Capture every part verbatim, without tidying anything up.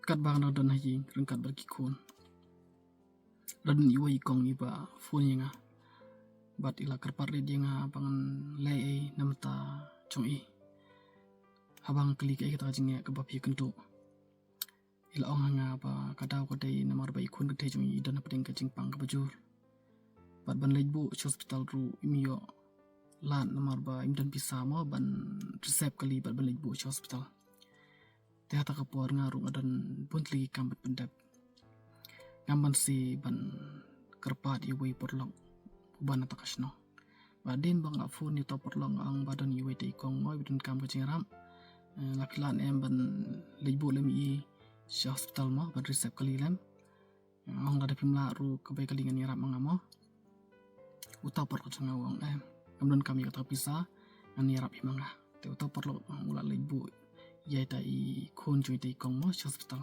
Katba nga dang don ha ïing ryngkat bad ki khun, la don iwei i kong iba phone ïa nga bad i la kyrpad rit ïa nga ba ngan leh ei na bynta jong i. Haba nga kylli kaei kata ka jingeh kaba phi kynduh, i la ong ha nga ba ka daw ka dei namar ba i khun ka dei jong i i don hapdeng ka jingpang kaba jur. Bad ban leit buh sha hospital ruh im ïoh lad namar ba im don pisa mo ban reserve kali bad ban leit buh sha hospital. Te ha kata ka por nga ruh nga don bun tylli ki kam ban pyndep. Ngam banse ban kyrpad ïa uwei u paralok uba na kata ka shnong. Bad hadien ba nga phone ïa uta u paralok nga ong ba don iwei ita i kong mo iba donkam ka jingïarap. Eh, la phi lah ne em ban leit buh lem ïa i sha hospital mo ban reserve kali lem. Nga ong lada phim lah ruh kawei kali ngan ïarap ma nga mo. Uta u paralok jong nga u ong, eh, ngam donkam ïa kata ka pisa, ngan ïarap hi ma nga. Te uta u paralok u la leit buh ïa ita i khun jong ita i kong mo sha hospital.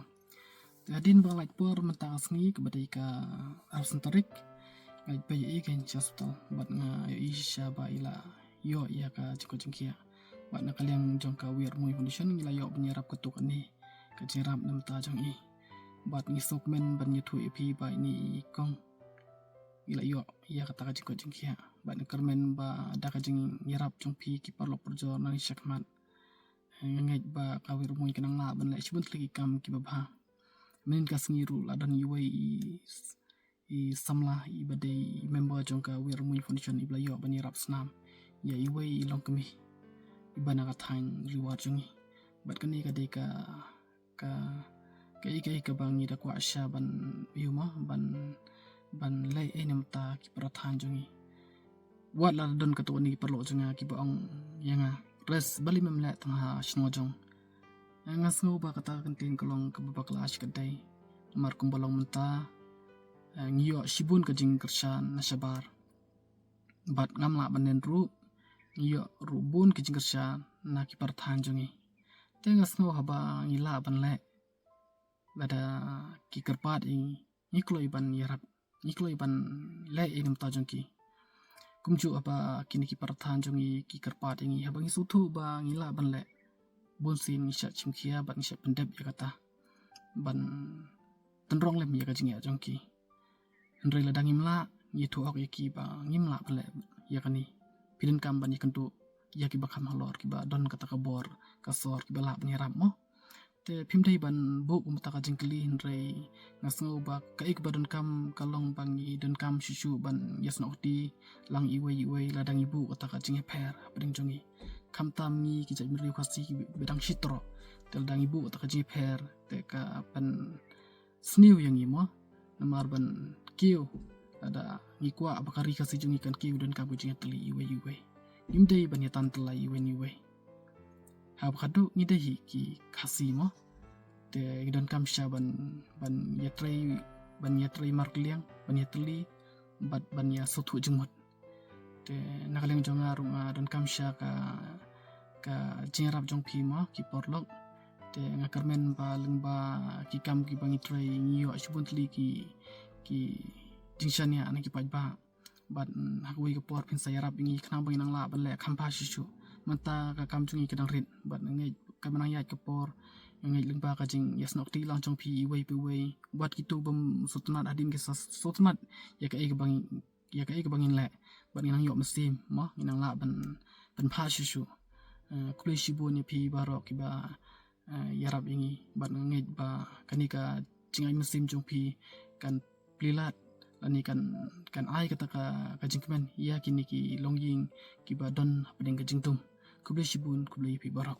Te hadien ba la lait por mynta ka sngi kaba dei ka arphew san tarik, nga leit peit ïa i kein sha hospital bad nga ïohi shisha ba i la ïoh ïa ka jingkoit jingkhiah. Bad na ka liang jong ka Wiremoi Foundation ngi la ïoh ban ïarap katto katne ka jingïarap na bynta jong i. Bad ngi sngewkmen ban ïathuh ïa phi ba ine i kong i la ïoh ïa kata ka jingkoit jingkhiah. Bad nga kyrmen ba da ka jingïarap jong phi ki paralok parajor nangne shakhmat, eh, nga ngeit ba ka Wiremoi ka nang lah ban leh shibun tylli ki kam kiba bha. Mynhynnin ka sngi ruh la don iwei i, i samla iba dei member jong ka Wiremoi Foundation iba la ïoh ban ïarap snam ïa iwei i longkmie iba na ka thaiñ Ri War jong ngi. Bad kane ka dei ka, ka, kaei kaei kaba ngi da kwah shisha ban ïoh mo ban, ban leh ei na bynta ki para thaiñ jong ngi. Wat la don katto katne ki paralok jong nga kiba ong ïa nga, Res, balei mem leh tang ha shnong jong? Nga sngew ba kata ka kyntien ka long kaba bakla shikatdei. Namar kumba long mynta, eh, ngi ïoh shibun ka jingkyrshan na shabar. Bad ngam lah ban len ruh, ngi ïoh ruh bun ka jingkyrshan na ki para thaiñ jong ngi. Te nga sngew haba ngi lah ban leh, lada ki kyrpad ïa ngi, ngi kloi ban ïarap, ngi kloi ban leh ei na bynta jong ki. Kumjuh haba kine ki para thaiñ jong ngi ki kyrpad ïa ngi, haba ngi sngewthuh ba ngi lah ban leh, bunsien ngi shah shim khia bad ngi shah pyndep ïa kata ban tynrong lem ïa ka jingeh jong ki. Hynrei lada ngim lah, ngi ïathuh hok ïa ki ba ngim lah ban leh ïa kane. Phi donkam ban ïakynduh ïa kiba kham halor, kiba don kata ka bor ka sor, kiba lah ban ïarap mo. Te phim dei ban buh kumta ka jingkylli, hynrei nga sngew ba kaei kaba donkam ka long ba ngi donkam shuh shuh ban ïasnoh kti lang iwei iwei lada ngi buh kata ka jingïapher hapdeng jong ngi. Khamtam ngi ki jaitbynriew Khasi kiba dang shitroh, te lada ngi buh kata ka jingïapher te ka pynsniew ïa ngi mo. Namar ban kiew, lada ngi kwah ba ka ri Khasi jong ngi kan kiew, donkam ka jingïatylli iwei iwei. Ngim dei ban ïatantyllai iwei na iwei. Haba khadduh ngi dei hi ki Khasi mo, te ngi donkam shisha ban, ban ïatrei, ban ïatrei markylliang, ban ïatylli bad ban ïasngewthuh jingmut. Te na ka liang jong nga ruh nga donkam shisha ka, ka jingïarap jong phi mo ki paralok. Te nga kyrmen ba lyngba ki kam kiba ngi trei ngi ïoh shibun tylli ki, ki jingshaniah na ki paidbah. Bad, mm, ha kawei ka por phin sa ïarap ïa ngi khnang ba ngin nang lah ban leh kham bha shuh shuh. Mynta ka kam jong ngi ka dang rit bad nga ngeit ka mynta ïaid ka por, nga ngeit lyngba ka jingïasnoh kti lang jong phi iwei pa iwei, wat kito bym sngewtynnat hadien ki sa sngewtynnat ïa kaei kaba ngi, ïa kaei kaba ngin leh bad ngin nang ïoh mynsiem mo, ngin nang lah ban, ban bha shuh shuh. Eh, khublei shibun ïa phi baroh kiba, eh, ïarap ïa ngi bad nga ngeit ba kane ka jingai mynsiem jong phi kan plie lad lane kan, kan ai kata ka, ka jingkmen ïa kine ki longïing kiba don hapdeng ka jingdum. Khublei shibun, khublei ïa phi baroh.